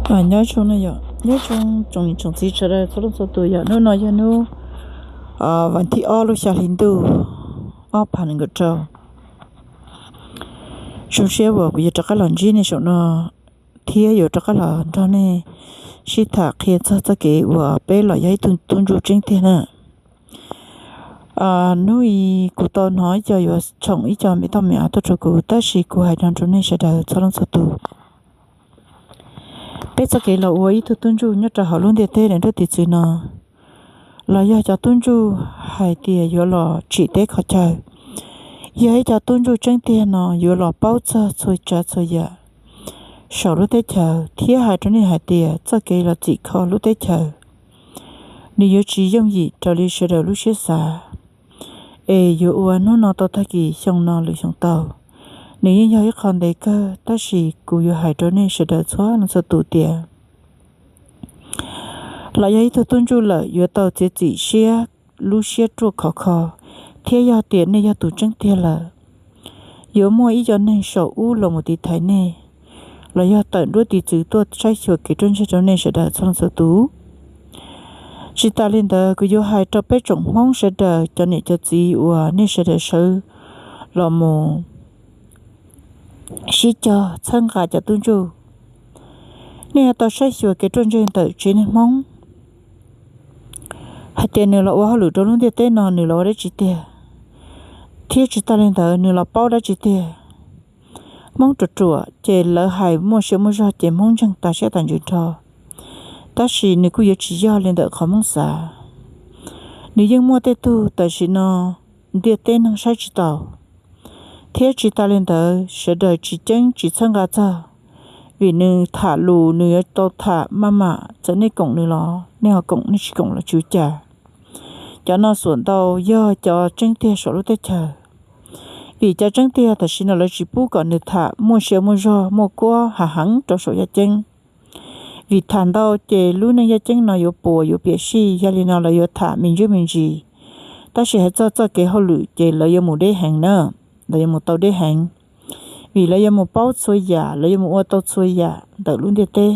Nyob zoo, nyob zoo tsoom niam tsoom txiv sawv daws txhua leej txhua tus yom. Hnub no yog hnub vas thib ob lub xya hli ntuj ob phav nees nkaum rau. Zoo siab uas kuv yuav rov qab los ntsib nej saum no thiab yuav rov qab los nrog nej sib tham qhia txog txoj kev uas peb los yog ib tug tub ntsuj tseeb tiag na. Hnub i kuv tau hnov ib co yuav tshoom ib co me toj me av tuaj rau kuv, tab sis kuv hais no rau nej sawv daws txhua leej txhua tus. Peb txoj kev los ua ib tug tub ntsuj nyob rau hauv lub ntiaj teb daim nruab tiv txwv no, los yog cov tub ntsuj hais tias yuav los tsim teb kho chaw, yog ib co tub ntsuj tseeb tiag no yuav los paub txog txhua tsav txhua yam saum lub teb chaws thiab hais rau nej hais tias txoj kev los txim kho lub teb chaws, nws yuav tsis yooj yim raws li sawv daws lub siab xav, es yuav ua hnub no tau tag kis xyoo no lwm xyoo tau. Nws yeej yog ib qho ntev kawg, tab sis kuv yuav hais rau nej sawv daws txhua leej txhua tus tias los yog ib tug tub ntsuj lawm yuav tau txiav txim siab, lub siab ruaj khov kho, thiab yog tias nej yog tus tseeb tiag lawm, yuav muaj ib co neeg saum ub los mus tiv thaiv nej, los yog tawm nruab tiv txwv tuaj saib xyuas kev ruaj ntseg rau nej sawv daws txhua leej txhua tus. Tsis tas li ntawd, kuv yuav hais rau peb tsoom Hmoob sawv daws cov niam cov txiv uas nej sawv daws sawv los mus sib cog txhawb nqa cov tub ntsuj, nej yuav tau saib xyuas kev ruaj ntseg ntawm tsev neeg Hmoob hais tias nws los ua hauj lwm rau lub ntiaj teb no nws los ua dab tsi tiag, thiab tsis tas li ntawd nws los paub dab tsi tiag. Hmoob ruam ruam ces lawv hais muaj sia muaj zog ces Hmoob ntseeg tas siab tas ntsws nrho, tab sis nws kuj yuav tsis yog li ntawm qhov Hmoob xav. Nws yeej muaj tej tug tam sim no ntiaj teb neeg saib tsis taus, thiab tsis tas li ntawd sawv daws tsis ceeb tsis txhawb nqa txog, vim nws tham lus nws yuav tau tham maj mam, txawm nej koom nws los nej ho koom, nej tsis koom los tsis ua cas. Cov no xuam ntau yog cov tseeb tiag saum lub teb chaws, vim cov tseeb tiag tam sim no lawv tsis pub kom nws tham muaj sia muaj zog muaj kuab hav heev rau saum yaj ceeb. Vim tham ntau ces lub neej yaj ceeb no yuav puas yuav piam sij, yog li no lawv yuav tham me ntsuj me ntsis. Tab sis hais txog txoj kev hauj lwm ces lawv yuav mus deb heev na, lawv yuav mus tau deb heev, vim lawv yuav mus paub txhua yam, lawv yuav mus ua tau txhua yam ntawm lub ntiaj teb.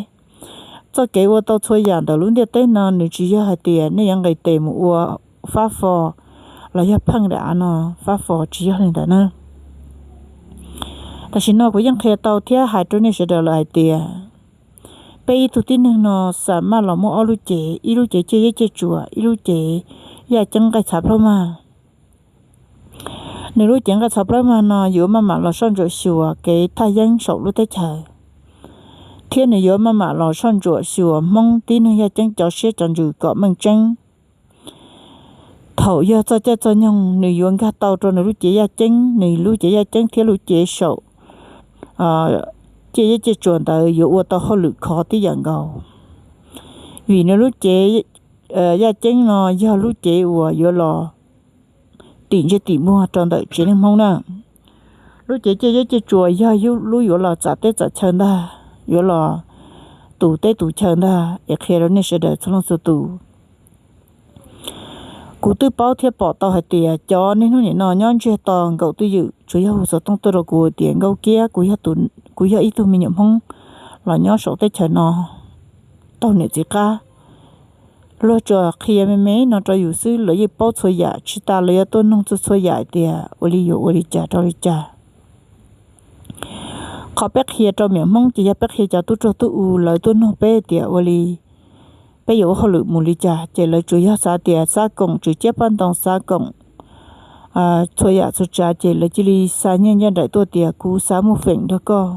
Txoj kev ua tau txhua yam ntawm lub ntiaj teb no nws tsis yog hais tias nej yuav nqis tes mus ua fab fo los yog pheej daim av no fab fo, tsis yog li ntawd na. Tam sim no kuv yeej qhia tau thiab hais rau nej sawv daws lawm hais tias peb ib tug tib neeg no xa maj los muaj ob lub cev, ib lub cev ciaj yeeb ciaj tsuas, ib lub cev yaj ceeb nqaij txhav plab mag. Nws lub cev nqaij txhav plab mag no yuav maj mam los soj ntsuam xyuas kev thaj yeeb saum lub teb chaws, thiab nws yuav maj mam los soj ntsuam xyuas Hmoob tib neeg yaj ceeb cov siab cov ntsws kom meej tseeb. Thaum yog txoj caij txoj nyoog nws yuav nkag tau rau nws lub cev yaj ceeb, nws lub cev yaj ceeb thiab lub cev saum ciaj yeeb ciaj tsuas ntawd yuav ua tau hauj lwm khov tib yam nkaus, vim nws lub cev yaj ceeb no yog lub cev uas yuav los tim ntsej tim muag rau ntawm tsev neeg Hmoob na. Lub cev ciaj yeeb ciaj tsuas yog lub yuav los txam teb txam chaw ntag, yuav los tus teb tus chaw ntag. Es qhia rau nej sawv daws txhua leej txhua tus, kuv twb paub thiab pom tau hais tias cov niaj hnub nim no nyob ntsiag to nkaum twj ywm tsuas yog hu xov tooj tuaj rau kuv tias Nkauj Kiab, kuv yog ib tug me nyuam Hmoob los nyob saum teb chaws no, taug niam txiv qab. Luag tsuas qhia me me no rau yus xwb, lawv yeej paub txhua yam, tsis tas lawv yuav tuaj noog txhua txhua yam hais tias ua li yuav ua li cas rau li cas. Qhov peb qhia rau me nyuam Hmoob ces yog peb qhia cov tub rog tub u lawv tuaj noog peb tias ua li peb yuav ua hauj lwm mus li cas, ces lawv tsuas yog xav tias xav koom tswv ciab paj ntoos, xav koom txhua yam txhua tsav, ces lawv cia li xa nyiaj ncaj nraim tuaj tias kuv xav muaj feem nrog koj.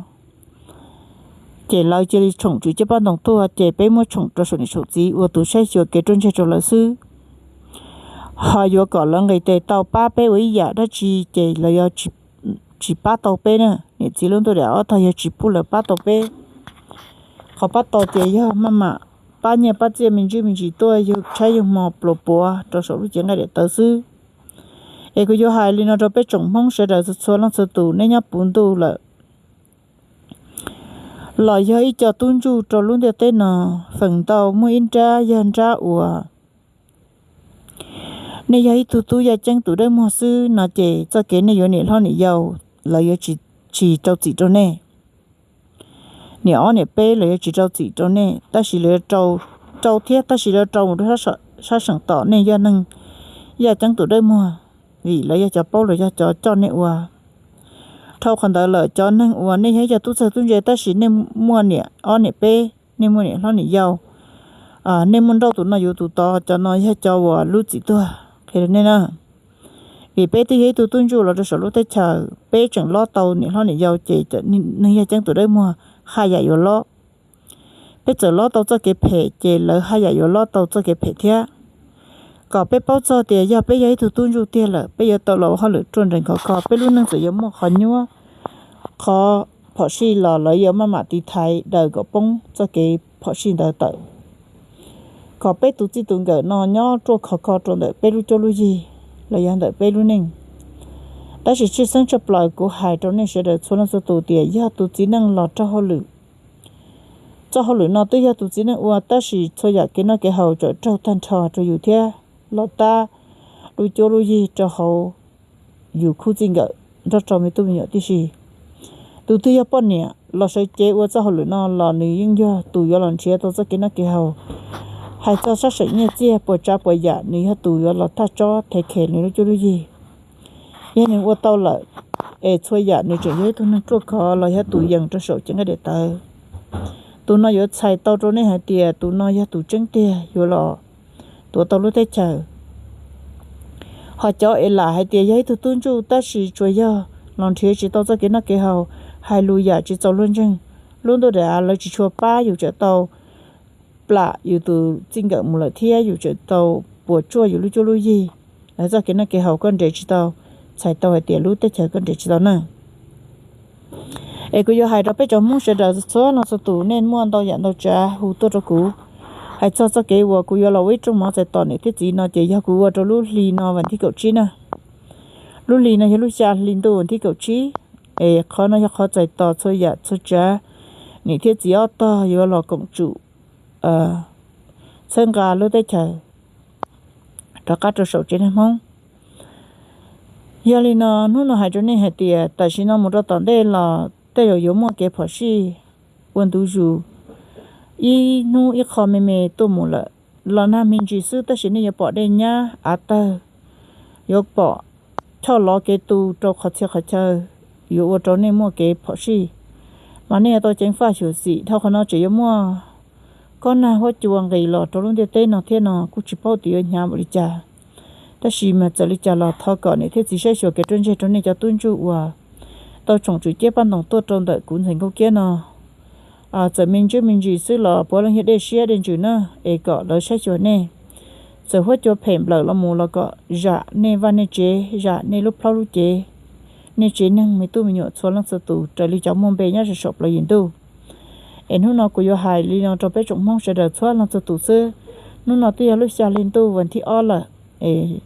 Ces lawv cia li tshoom tswv ciab paj ntoos tuaj, ces peb muab tshoom rau saum niam saum txiv ua tus saib xyuas kev ruaj ntseg rau lawv xwb. Ho yuav kom lawv nqis tes tau pab peb ua ib yam dab tsi ces lawv yuav tsis pab tau peb na. Niam txiv lub ntuj daim ob tog yog tsis pub lawv pab tau peb. Qhov pab tau ces yog maj mam pab nyiaj pab txiaj me ntsis me ntsis tuaj yug tshaib yug hmo pluas puav rau saum lub cev nqaij daim tawv xwb. Es kuv yuav hais li no rau peb tsoom Hmoob sawv daws txhua txhua leej txhua tus, nej nyob puv ntuj lawm los yog ib co tub ntsuj rau lub ntiaj teb no, feem ntau muaj ib nrab yog nrab uas nej yog ib tug tub yaj ceeb tus dawb muag xwb no ces txoj kev nej yuav niam hlob niam yau lawv yuav tsis rau txim rau nej. niam ob niam peb los yuav tsis rau txim rau nej, tab sis lawv rau thiab, tab sis lawv rau mus rau sab seem tom nej yog neeg yaj ceeb tus dawb muag, vim lawv yog cov paub los yog cov coj nej ua. Dhau qhov ntawd lawm, cov neeg uas nej yog ib co tub txawg tub ntse tab sis nej muaj niam ob niam peb, nej muaj niam hlob niam yau, nej muaj nrauj tus no yuav tus tod, cov no yog cov uas lub txim tuag qhia rau nej na. Vim peb twb yog ib tug tub ntsuj los rau saum lub teb chaws, peb tseem lob tau niam hlob niam yau ces neeg yaj ceeb tus dawb muag haj yam yuav lob. Peb txawm lob tau txoj kev phem ces lawv haj yam yuav lob tau txoj kev phem thiab. Kom peb paub txog tias yog peb yog ib tug tub ntsuj tiag lawm, peb yuav tau los ua hauj lwm ruaj nrees khov kho, peb lub neej txawm yuav muaj qhov nyuaj, qhov phom sij los lawv yuav maj mam tiv thaiv daws kom poob txoj kev phom sij ntawd tawm, kom peb tus txij tus nkawm no nyob ruaj khov kho rau ntawm peb lub cuab lub yig los yog ntawm peb lub neej. Tab sis tshwj xeeb tshaj plaws kuv hais rau nej sawv daws txhua leej txhua tus tias yog tus txiv neej los raug hauj lwm, txoj hauj lwm no twb yog tus txiv neej ua, tab sis txhua yam kev noj kev haus txawm raug tag nrho rau yus thiab los tab lub cuab lub yig rau hauv yus khub txij nkawm nrog rau me tub me nyuam tib si. Tus twg yog poj niam los sawv cev ua txoj hauj lwm no los nws yeej yog tus yuav los nrhiav tau txoj kev noj kev haus. Hais txog sab seem nyiaj txiag puas tsav puas yam nws yog tus yuav los thaj tsob thev khem nws lub cuab lub yig. Yog nws ua tau lawm, es txhua yam nws tseem yog ib tug neeg ruaj khov los yog tus yees rau saum cev nqaij daim tawv. Tus no yuav txhais tau rau nej hais tias tus no yog tus tseeb tiag yuav los tuav tau lub teb chaws. Ho cov es lam hais tias yog ib tug tub ntsuj tab sis tsuas yog los nrhiav tsis tau txoj kev noj kev haus, hais lus yam tsis txaus luag ntseeg, lub ntuj daim av lawv tsis tshua pab yus, tseem tau plam yus tus txij nkawm mus lawm thiab yus tseem tau puas tsuaj yus lub cuab lub yig, lawv txoj kev noj kev haus koj nrhiav tsis tau, txhais tau hais tias lub teb chaws koj nrhiav tsis tau na. Es kuv yuav hais rau peb cov Hmoob sawv daws txhua leej txhua tus, nej muaj ntau yam ntau tsav hu tuaj rau kuv. Hais txog txoj kev uas kuv yuav los ua ib rooj mov txais tos niam thiab txiv no ces yog kuv ua rau lub hli no vas thib kaum tsib na. Lub hli no yog lub xya hli ntuj vas thib kaum tsib. Es qhov no yog qhov txais tos txhua yam txhua tsav, niam thiab txiv ob tog yuav los koom tsum txhawb nqa lub teb chaws rov qab rau saum tsev neeg Hmoob. Yog li no hnub no hais rau nej hais tias tam sim no mus rau tom ntej los tej zaum yuav muaj kev phom sij ua ntu zus, ib hnub ib qho me me tuaj mus lawm los nag me ntsis xwb, tab sis nej yuav pom dej nyab av tawg, yuav pom choj lov kev tu rau qhov txhia qhov chaw, yuav ua rau nej muaj kev phom sij. Mas nej yuav tau ceev faj xyuam xim, dhau qhov no tseem yuav muaj kob nag huab cua nqis los rau lub ntiaj teb no thiab no kuj tsis paub tias yuav hnyav npaum li cas. Tab sis mas txawm li cas los thov kom niam thiab txiv saib xyuas kev ruaj ntseg rau nej cov tub ntsuj uas tau tsoom tswm ciab paj ntoos tuaj rau ntawm kuv ntxhais Nkauj Kiab no. Txawm me ntsis me ntsis xwb los puav leej yog dej siab dej ntsws na, es kom lawv saib xyuas nej. Txawm huab cua phem nplawm los mus los kom zam nej vaj nej tsev, zam nej lub plaub lub cev, nej tsev neeg me tub me nyuam txhua leej txhua tus raws li cov muaj npe nyob rau saum plaws yim ntuj. Es hnub no kuv yuav hais li no rau peb tsoom Hmoob sawv daws txhua leej txhua tus xwb. Hnub no twb yog lub xya hli ntuj vas thib ob lawm, es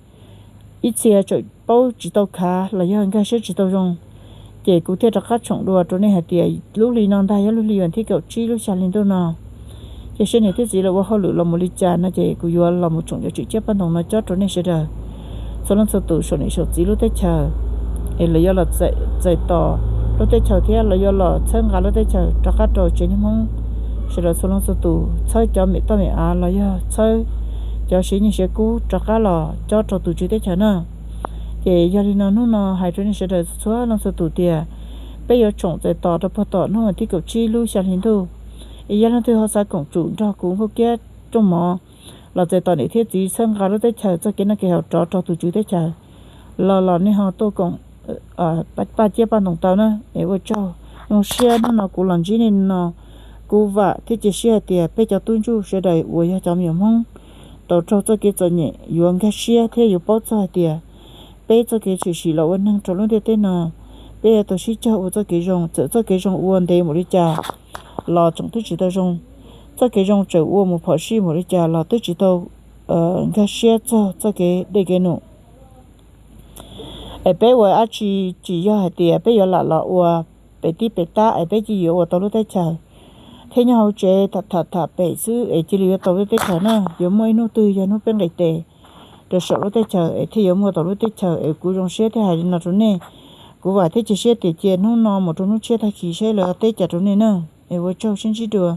ib txhia tseem paub tsis tau khav los yog nkag siab tsis tau zoo, ces kuv thiaj rov qab tshoom dua rau nej hais tias lub hli no ntag yog lub hli vas thib kaum tsib lub xya hli ntuj no. Ces seb niam thiab txiv los ua hauj lwm los mus li cas no ces kuv yuav los mus tsoom cov tswm ciab paj ntoos no cob rau nej sawv daws txhua leej txhua tus saum niam saum txiv lub teb chaws, es lawv yuav los txais tos lub teb chaws thiab lawv yuav los txhawb nqa lub teb chaws rov qab rau tsev neeg Hmoob sawv daws txhua leej txhua tus, txhawb cov mem toj mem av los yog txhawb cov siv nyiaj siv kub rov qab los cob rau tus tswv teb chaws na. Ces yog li no hnub no hais rau nej sawv daws txhua leej txhua tus tias peb yuav tsoom txais tos rau puag tom hnub vas thib kaum tsib lub xya hli ntuj. Es yog leej twg ho xav koom tsum nrog kuv Nkauj Kiab rooj mov los txais tos niam thiab txiv txhawb nqa lub teb chaws txoj kev noj kev haus rov rau tus tswv teb chaws los los nej ho tuaj koom paj ciab paj ntoos tau na. Es ua tsaug, zoo siab hnub no kuv los ntsib nej no, kuv vam thiab cia siab hais tias peb cov tub ntsuj sawv daws uas yog cov me nyuam Hmoob tau raug txoj kev txom nyem yuav nkag siab thiab yuav paub txog hais tias peb txoj kev tshwm sim los ua neeg rau lub ntiaj teb no, peb yuav tau sib cog ua txoj kev zoo, txawm txoj kev zoo ua ntev npaum li cas los tseem twb tsis tau zoo. Txoj kev zoo txawm ua mus phom sij npaum li cas los twb tsis tau nkag siab txog txoj kev dej kev num. Es peb ua dab tsi tsis yog hais tias peb yuav lam los ua pem tib pem tab es peb cia yuav ua tau lub teb chaws thiab nyob hauv tsev tham tham pem xwb es cia li yuav tau lub teb chaws na. Yuav muaj ib hnub twg yog hnub peb nqis tes rau saum lub teb chaws es thiaj yuav muaj tau lub teb chaws. Es kuv zoo siab thiab hais li no rau nej. Kuv vam thiab cia siab tias cia hnub no mus rau hnub tshiab tag kis saib lawv teb cas rau nej na. Es ua tsaug sib ntsib dua.